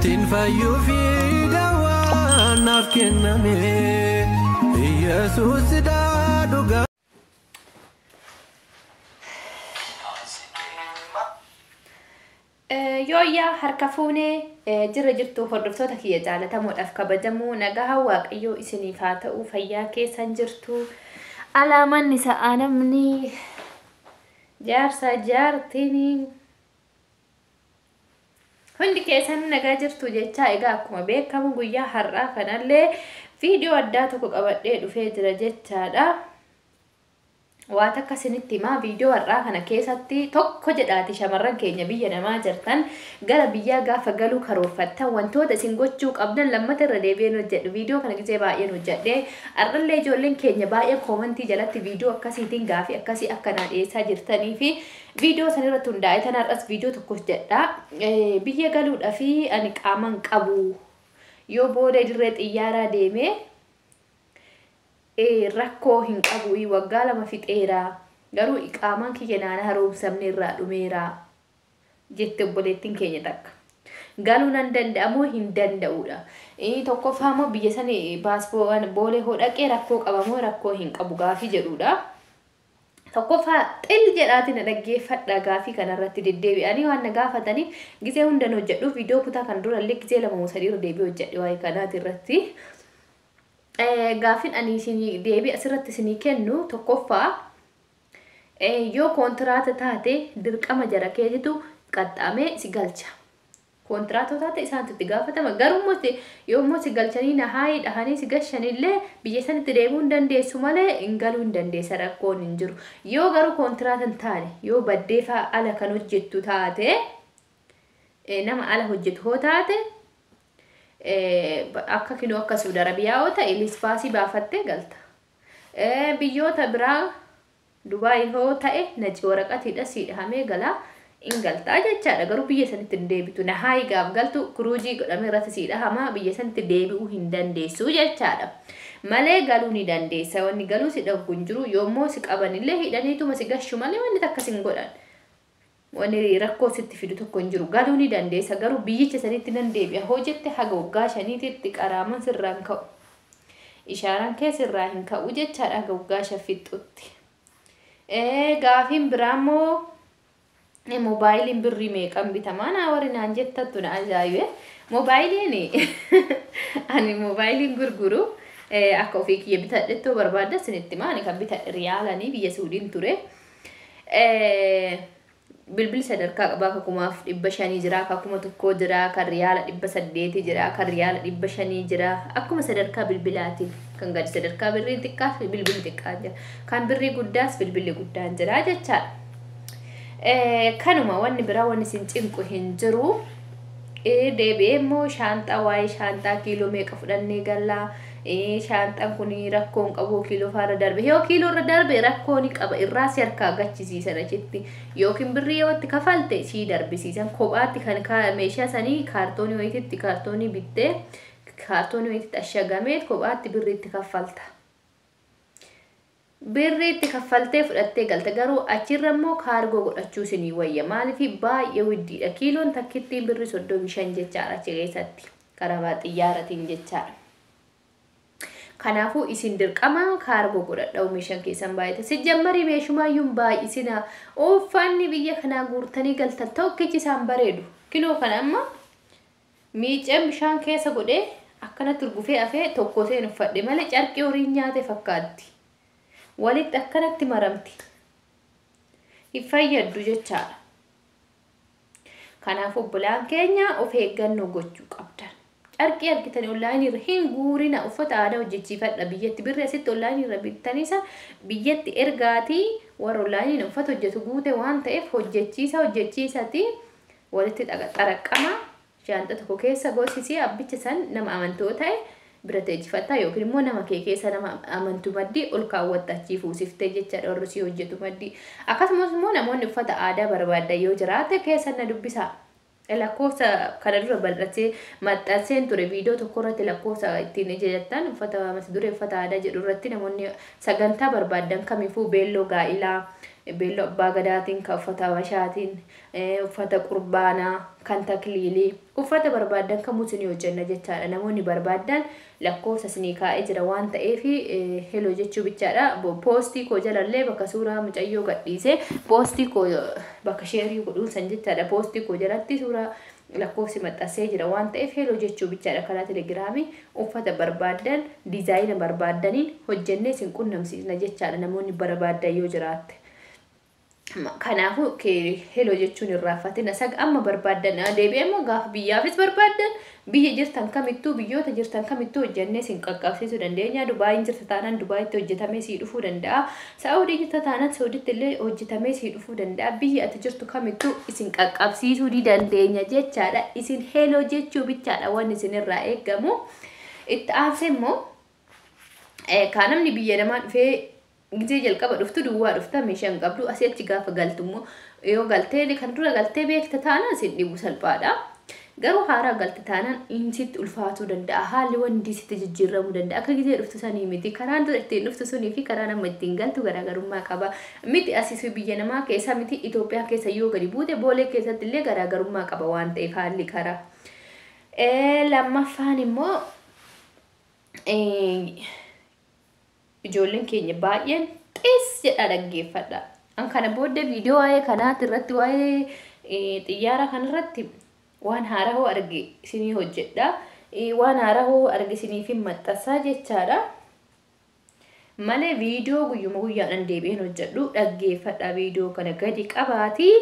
Ittiin fayyuu fi dawaan naaf kenname Yesuus dhugaa. Yooyyaa harka fuunee jirra jirtu hordoftoota kiyya jaalatamoodhaaf kabajamoo nagaa waaqayyoo isiniif haa ta'u fayyaa keessan jirtu. Alaamanni sa'aa namni jaarsa jaartiin hundi keessan nagaa jirtu jechaa egaa akkuma beekamu guyyaa har'aa kanallee viidiyoo addaa tokko qabadhee dhufee jira jechaadha. Waan akka isinitti himaa viidiyoo har'aa kana keessatti tokko jedhaati shamarran keenya biyya namaa jirtan gara biyyaa gaafa galuu karoorfattan wantoota isin gochuu qabdan lammata irra deebi'een hojjedhu. Viidiyoo kana gisee baay'een hojjedhe. Har'allee ijoolleen keenya baay'een koomantii jalatti viidiyoo akkasiitiin gaafii akkasii akkanaa dhiyeessaa jirtanii fi viidiyoo san irratti hundaa'e tan har'as viidiyoo tokko hojjedha. Biyya galuudhaa fi ani qaaman qabu yoo booda dirree xiyyaaraa deemee rakkoo hin qabu waggaa 2 fixeera garuu iqaamaan kiyya naana haroomsamne irraa dhumeera jette obboleettiin keenya takka. Galuu nan danda'amoo hin danda'uudha. Tokkoffaa immoo biyya sani paaspoortiin boolee hoo dhaqee rakkoo qabamoo rakkoo hin qabu gaafii jedhuudha. Tokkoffaa xil jedhaati na dhaggeeffadha gaafii kanarratti deddeebi'anii waan na gaafataniif gisee hundan hojjedhu viidiyoo kutaa kan durallee gisee 2 moo 3 irra deebi'ee hojjedhe waa'ee kanaati irratti. Gaafin ani isinii deebii asirratti isinii kennu tokkoffaa yoo kontiraata taate dirqama jara keetitu qaxxaamee si galcha. Kontiraata taate isaantu itti gaafatama. Garuu yommuu si galchanii na haayi dhahanii si gashanillee biyya sanitti deemuu hin dandeessu malee hin galuu hin dandeessa rakkoon hin jiru. Yoo garuu kontiraata hin taane yoo baddeefaa ala kan hojjettu taate nama ala hojjetu hoo taate akka kinoo akka Suudi Arabiyaa yoo ta'e lispaasii baafattee galta. Biyyoota biraa Dubaay hoo ta'e naci waraqatiidha sii dhahamee galaa hin galtaa jechaadha. Garuu biyya sanitti hin deebitu. Na haayi gaaf galtu kuruujii godhamee irratti sii dhahamaa biyya sanitti deebi'uu hin dandeessu jechaadha. Malee galuu ni dandeessa. Wanni galuu si dhorku hin jiru. Yommuu si qabanillee hidhaniituma si gashu malee wanni takka si hin godhan. Wanni rakkoo sitti fidu tokko hin jiru. Galuu ni dandeessa. Garuu biyyicha sanitti nan deebi'a. Hoo jette haga waggaa 5tti qaraaman sirraa hin ka'u. Ishaaraan kee sirraa hin ka'u jechaadha haga waggaa 5 fixxutti. Gaafiin biraa immoo moobaayiliin birrii meeqan bitamaa naa warri naan jettattu na ajaa'ibe. Moobaayiliin ani moobaayiliin gurguru akka ofii kiyya bitadhettoo barbaadda isinitti himaa. Ani kan bitadhe riyaalanii biyya Suudiin ture. Bilbilli sadarkaa qabaa kan 1500 jira, kan 1000 jira, kan riyaala 800 jira, kan riyaala 500 jira. Akkuma sadarkaa bilbilaatiin kan gadi sadarkaa birrii xiqqaa bilbilli xiqqaan jira. Kan birrii guddaas bilbilli guddaan jira jechaadha. Kanuma wanni biraa wanni isin cinqu hin jiru. Deebi'ee immoo shaanxaa waa'ee shaanxaa kiiloo meeqa fudhannee gallaa. Shaanxaan kun rakkoo hin qabu kiiloo faarra darbe. Yoo kiiloo irra darbe rakkoo ni qaba irraa si harkaa gachisiisan achitti. Yookiin birrii yoo itti kafalte sii darbisiisan. Kophaatti kan meeshaa sanii kaartoonii wayititti kaartoonii bittee kaartoonii wayititti ashagamee kophaatti birrii itti kaffalta. Birrii itti kaffaltee fudhattee galta. Garuu achirra immoo kaargoo godhachuu isinii wayya. Maaliif baay'ee widdiidha. Kiiloon takkittiin birrii 35 jechaadha achi keessatti. Karaa xiyyaaratiin jechaadha. Kanaafuu isin dirqama kaargoo godhadhaa meeshaan keessan baay'ate. Sijjammarii meeshumaayyuu baay'isina. Uffanni biyya kanaa guurtanii galtan tokkichi isaan bareedu. Kinoo kana amma miiceen bishaan keessa godhee akkanatti urgufee afee tokko seen uffadhe malee carqii horiin nyaate fakkaatti. Walitti akkanatti maramti. Hin fayyaddu jechaadha. Kanaaf obbolaan keenya of eeggannoo gochuu qabdan. Carqii argitanii onlaayinii irra hin guurina. Uffata aadaa hojjechiifadha biyyatti. Birri asitti onlaayinii irra bittanii san biyyatti ergaatii warra onlaayiniin uffata hojjetu guute waan ta'eef hojjechiisati walitti xaraqqama. Shaanxa tokko keessa goosisii abbicha san nama amantoo ta'e bira teechifatta yookiin immoo nama kee keessa nama amantu maddii ol kaawwatta achii fuusiftee jechaadha warri sii hojjetu maddii. Akkasumas immoo namoonni uffata aadaa barbaadan yoo jiraate keessa na dubbisaa. Lakkoofsa kana dura bal'atee maxxanseen ture viidiyoo tokko irratti lakkoofsa ittiin ijajattan uffata mata duree uffata aadaa jedhu irratti namoonni sagantaa barbaadan kamiifuu beelloo gaa'ilaa Beelloo abbaa gadaatiin, kan uffata habashaatiin, uffata qurbaanaa, kan takliilii, uffata barbaaddan kamuu isinii hojjenna jechaadha. Namoonni barbaaddan lakkoofsa isinii kaa'ee jira waan ta'eef heloo jechuu bichaadha. Poostii koo jalallee bakka suuraa mucayyoo gadhiisee poostii koo bakka sheerii godhuun san jechaadha. Poostii koo jalatti suuraa lakkoofsi maxxansee jira waan ta'eef heloo jechuu bichaadha. Karaa telegiraamii uffata barbaaddan diizaayina barbaaddaniin hojjennee isin qunnamsiisna jechaadha, namoonni barbaaddan yoo jiraatte. Kanaafuu heloo jechuun hin raaffatina. Saga amma barbaaddan deebi'ee immoo gaafa biyyaafis barbaaddan, biyya jirtan kamittuu, biyyoota jirtan kamittuu hojjennee isin qaqqabsiisuu dandeenya. Dubaayin jirta taanaan Dubaayitti hojjetamee sii dhufuu danda'a. Saa'udii jirta taanaan Saa'uditti illee hojjetamee sii dhufuu danda'a. Biyya ati jirtu kamittuu isin qaqqabsiisuu ni dandeenya jechaadha. Isin heloo jechuu bichaadha waan isinirraa eeggamu. Itti aansee immoo kan namni biyya namaa dhufee gizee jalqaba dhuftu duwwaa dhufta, meeshaa hin qabdu. Asii achi gaafa galtu immoo, yoo galtee kan dura galtee beekta taanaan sin dhibu, salphaadha. Garuu haaraa galte taanaan inni sitti ulfaatuu danda'a. Haalli wanti sitti jijjiiramuu danda'a. Akka gizee dhuftu sanii miti. Karaan dura ittiin dhuftu sunii fi karaan amma ittiin galtu garaagarummaa qaba. Miti asii biyya namaa keessa miti, Itoophiyaa keessa yoo gadi buute Boolee keessatti illee garaagarummaa qaba waan ta'eef haalli karaa. Lammaffaan immoo ijoolleen keenya baay'een xiis jedha, dhaggeeffadha. An kana booddee viidiyoo waa'ee kanaati irratti, waa'ee xiyyaara kanarratti waan haaraa hoo arge isinii hojjedha. Waan haaraa hoo arge isiniif hin maxxansaa jechaadha. Malee viidiyoo guyyuma guyyaadhaan deebi'een hojjedhu. Dhaggeeffadha, viidiyoo kana gadi qabaatii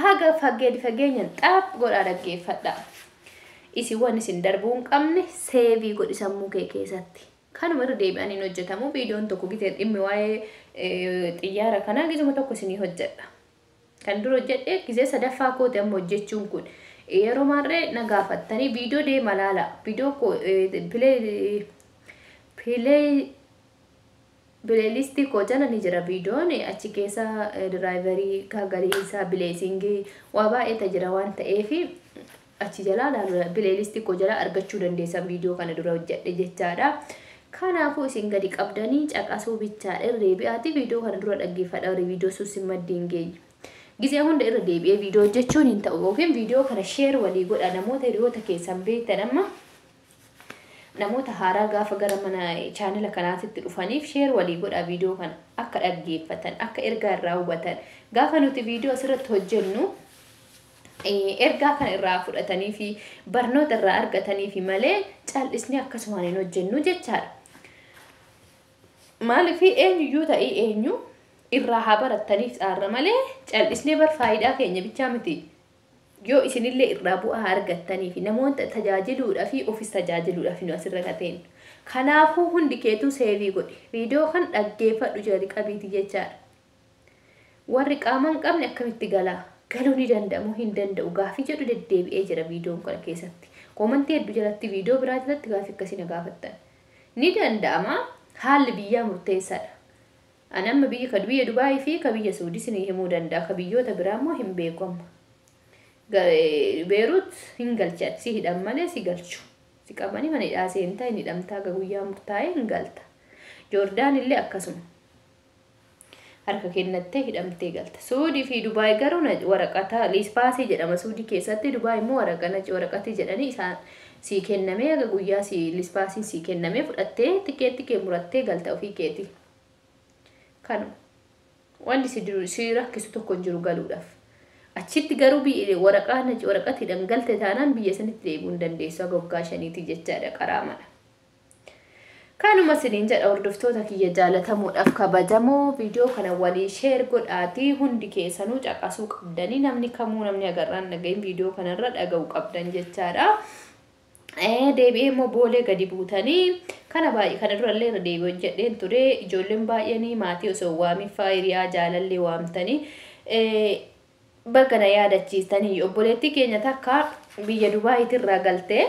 haga fageenyaan xaaf godhaa dhaggeeffadha. Isin waan isin darbuu hin qabne save godhi sammuu kee keessatti. Kanuma irra deebi'anii hin hojjetamu. Viidiyoon tokko gitee dhimmi waa'ee xiyyaara kanaa gizuma tokko isinii hojjedha. Kan dura hojjedhe gizee sadaffaa kooti amma hojjechuun kun. Yeroo maarree na gaafattanii viidiyoo deema laala. Viidiyoo koo pilee pileelistii koo jala ni jira viidiyoon. Achi keessa driverii galiinsaa blessingii waa baay'eeta jira waan ta'eef achi jalaa laaluu, playlistii koo jala argachuu dandeessan viidiyoo kana dura hojjedhe jechaadha. Kanaafuu isin gadi qabdanii caqasuu bichaadha. Irra deebi'aati viidiyoo kana dura dhaggeeffadha. Warri viidiyoo sun sin maddii hin geenye. Gizee hunda irra deebi'ee viidiyoo hojjechuun hin ta'u, yookiin viidiyoo kana share walii godha namoota hiriyoota keessan beektan. Amma namoota haaraa gaafa gara mana chaanela kanaatitti dhufaniif share walii godha viidiyoo kana, akka dhaggeeffatan, akka ergaa irraa hubatan. Gaafa nuti viidiyoo asirratti hojjennu ergaa kana irraa fudhatanii fi barnoota irraa argatanii fi malee cal'isnee akkasumaan hin hojjennu jechaadha. Maaliif eenyuyyuu ta'ii eenyu irraa haa barattaniif xaarra malee cal'isnee bar faayidaa keenya bichaa miti. Yoo isinillee irraa bu'aa argattanii fi namoota tajaajiluudhaa fi ofis tajaajiluudhaaf nu asirra kateen. Kanaafuu hundi keetuu save godhi. Viidiyoo kan dhaggeeffadhu jalqabiiti jechaadha. Warri qaama hin qabne akkamitti galaa? Galuu ni danda'amu hin danda'u gaafii jedhu deddeebi'ee jira viidiyoon kana keessatti. Koomantii hedduu jalatti, viidiyoo biraa jalatti gaafii akkasii na gaafattan. Ni danda'ama, haalli biyyaa murteessaadha. Ani amma biyya ka biyya Dubaayii fi ka biyya Suudii isinii himuu danda'a. Ka biyyoota biraa immoo hin beeku amma. Beerut hin galchan, si hidhan malee si galchu. Si qabanii mana hidhaa seentaa, hin hidhamtaa, ga guyyaa murtaa'ee hin galta. Joordaan illee akkasuma. Harka kennattee hidhamtee galta. Suudii fi Dubaay garuu waraqata liispaasii jedhama Suudii keessatti, Dubaay immoo waraqatii jedhanii isaan sii kennamee, aga guyyaa si liispaasiin sii kennamee fudhattee tikeetti kee murattee galta ofii keetii. Kanuma. Wanti si rakkisu tokko hin jiru galuudhaaf. Achitti garuu waraqaa waraqatiidhaan galte taanaan biyya sanitti deebi'uu hin dandeessu haga waggaa 5ti jechaadha, qaraamadha. Kanuma isiniin jedha, hordoftoota kiyya jaalatamuudhaaf kabajamoo. Viidiyoo kana walii share godhaatii hundi keessanuu caqasuu qabdanii, namni kamuu, namni agarraan dhagahin viidiyoo kanarra dhaga'uu qabdan jechaadha. Deebi'ee immoo Boolee gadi buutanii kana baay'ee kana durallee irra deebi'ee hojjedheen ture. Ijoolleen baay'anii maatii osoo waamiffaa hiriyaa jaalallee waamtanii bakka na yaadachiistanii. Obboleettii keenya takka biyya Dubaayitirraa galtee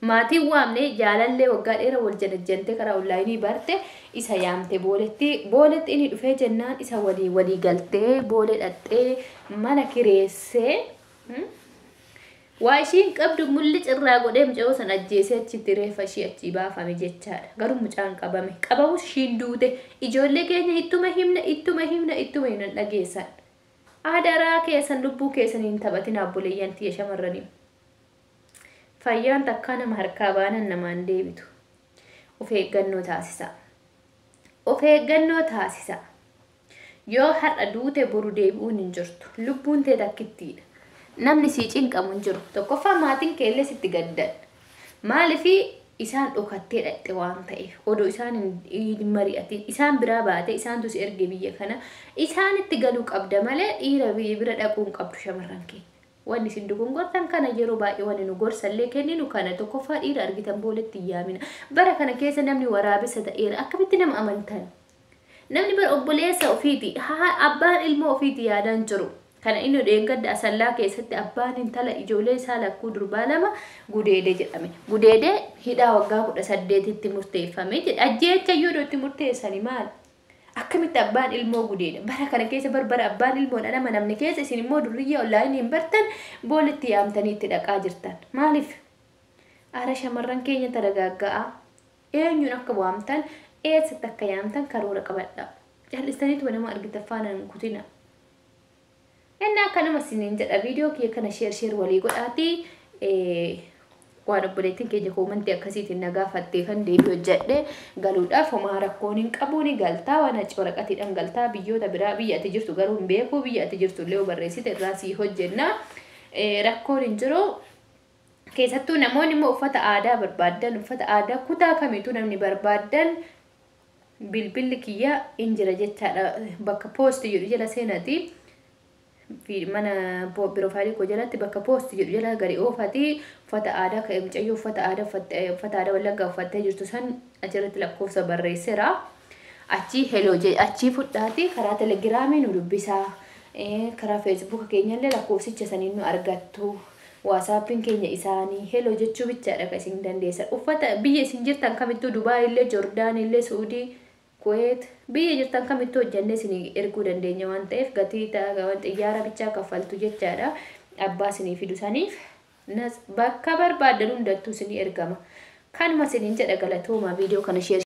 maatiin waamne, jaalallee waggaa dheeraa wal janajjantee karaa onlaayinii barte isa yaamte Booletti. Booletti inni dhufee jennaan isa walii galtee Boolee dhaxxee mana kireessee. Waa ishiin qabdu mulli cirraa godhee mucayyoo san ajjeesee achitti reeffa ishii achii baafame jechaadha. Garuu mucaan qabame. Qabamus ishiin duute. Ijoollee keenya ittuma himna ittuma himna ittuma himna dhageessan. Adaraa keessan lubbuu keessan hin taphatin obboleeyyan tiyya shamarranii. Fayyaan takkaa nama harkaa baanan namaan deebitu. Of eeggannoo taasisa. Of eeggannoo taasisa. Yoo har'a duute boru deebi'uun hin jirtu. Lubbuun tee takkittiidha. Namni sii cinqamu hin jiru. Tokkoffaa maatiin keellee sitti gaddan. Maaliif isaan dhokattee dhaqxe waan ta'eef odoo isaan hin mari'atin isaan biraa baate isaantu si erge biyya kana isaanitti galuu qabda malee dhiira biyya bira dhaquu hin qabdu shamarran keenya. Wanni isin dogongortan kana yeroo baay'ee wanni nu gorsallee kenninu kana tokkoffaa dhiira argitan booletti hin yaamina. Bara kana keessa namni waraabessa ta'eera akkamitti nama amantan? Namni bara obboleessa ofiiti abbaan ilmoo ofiiti yaadaan jiru. Kana inni dheengadda asallaa keessatti abbaan intala ijoollee isaa lakkuu durbaa lama gudeede jedhame. Gudeede hidhaa waggaa 18tti murteeffame jedha. Ajjeecha yoo itti murteessani maal? Akkamitti abbaan ilmoo gudeeda? Bara kana keessa barbara abbaan ilmoon nama namni keessa isin immoo durriyyaa onlaayinii hin bartan boolitti yaamtanii itti dhaqaa jirtan. Maaliif? Ara shamarran keenya taragaagga'a. Eenyuun akka waamtan eessatti akka yaamtan karoora qabadha. Jal'istaniitu nama argitan faana hin kutina. Inni akkanuma isiniin jedha viidiyoo kiyya kana sheer walii godhaatii waan obboleettiin keenya koomantii akkasiitiin na gaafattee kan deebii hojjedhe galuudhaaf homaa rakkoon hin qabu ni galtaa waan achi waraqatiidhaan galtaa biyyoota biraa biyya ati jirtu garuu hin beeku biyya ati jirtu illee barreessite irraa sii hojjenna rakkoon hin jiru. Keessattuu namoonni immoo uffata aadaa barbaaddan uffata aadaa kutaa kamiitu namni barbaaddan bilbilli kiyya hin jira jechaadha bakka poosti jedhu jala seenati. Mana piroofaayilii koo jalatti bakka poosti jedhu jala gadi oofati uffata aadaa ka'e mucayyoo uffata aadaa Wallaggaa uffattee jirtu san achirratti lakkoofsa barreesseera. Achii heloo achii fudhaati karaa telegiraamii nu dubbisaa karaa feesbuuka keenyallee lakkoofsicha saniin nu argattu. Waasaappiin keenya isaanii heloo jechuu bichaadha kan isin dandeessan. Uffata biyya isin jirtan kamittuu Dubaay illee Joordaan illee Suudii Kuwait biyya jirtan kamittuu hojjannee isin erguu dandeenya waan ta'eef gatii xiyyaara bichaa kaffaltu jechaadha. Abbaa isinii fidu saniif bakka barbaaddan hundattuu isinii ergama. Kanuma isiniin jedha galatooma viidiyoo kana sheer.